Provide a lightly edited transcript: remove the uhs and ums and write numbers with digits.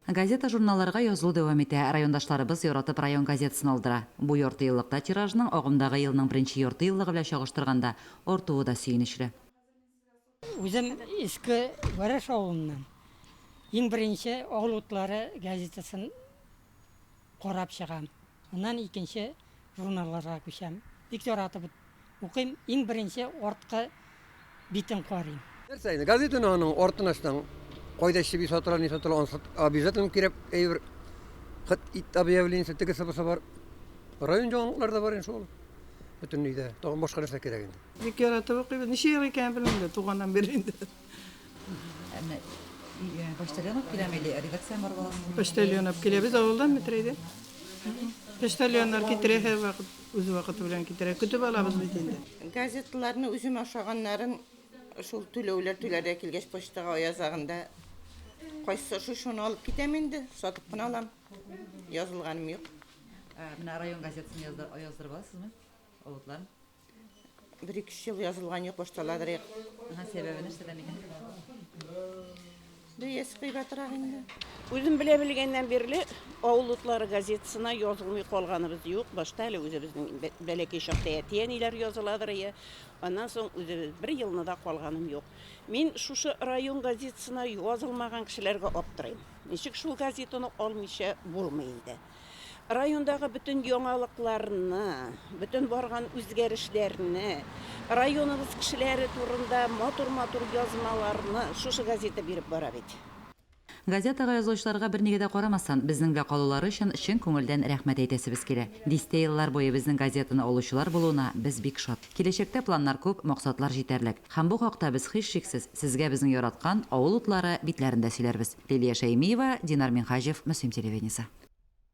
Газета-журналларга язылу дәвам итә, райондашларыбыз яратып район газетасын алдыра. Бу яртыеллыкта тиражның, агымдагы елның беренче ярты еллыгы белән чагыштырганда, артуы да сөенечле. Үзем Иске Вәрәш авылыннан. Иң беренче Авыл утлары газетасын карап чыгам. Аннан икенче журналларга күчәм. Бик яратып Укыйм, иң беренче арткы битен карыйм. Нәрсә инде, газетаны аның артын ачсаң, кайда чеби сатыла, ни сатыла, анысы обязательно кирәк әйбер. Хыт ит объявлениесе, тегесе бусы бар. Район яңалыклары да бар инде шул. Бөтен өйдә. Тагын башка нәрсә кирәк инде. Бик яратып укыйбыз. Ничә ел икәнен белмим дә, туганнан бирле инде. Ә менә почтальон алып киләме или редакциядән барып аласызмы? Почтальон алып килә. Без авылдан Метрәйдән. Почтальоннар китерә һәрвакыт. Үз вакыты белән китерә. Көтеп алабыз бит инде. Газеталарны үзем ашаганнарын шул түләүләр түләргә килгәч почтага ай азагында кайсы ошый шуны алып китәм инде, сатып кына алам. Язылганым юк. Ә менә район газетасын яздырып аласызмы? Авытларын? Бер-ике өч ел язылган юк, башта ладырыйк. Ага, сәбәбе нәрсәдән икән? Бәясе кыйбатрак инде. Үзем белә белгәннән бирле Авыл утлары газетасына язылмый калганыбыз юк. Башта әле үзебезнең бәләкәй чакта әти-әниләр языладыр ие. Аннан соң үзебез бер елны да калганым юк. Мин шушы район газетасына язылмаган кешеләргә аптырыйм. Ничек шул газетаны алмыйча булмый инде. Райондагы бөтен яңалыкларны, бөтен барган үзгәрешләрне, районыбыз кешеләре турында матур-матур язмаларны шушы газета биреп бара бит. Газетага язылучыларга бернигә дә карамастан, безнең белән калулары өчен чын күңелдән рәхмәт әйтәсебез килә. Дистә еллар буе безнең газетаны алучылар булуына без бик шат. Киләчәктә планнар күп, максатлар җитәрлек. Һәм бу хакта без һичшиксез, сезгә безнең яраткан Авыл утлары битләрендә сөйләрбез. Лилия Шәймиева, Динар Минһаҗев, Мөслим телевидениесе.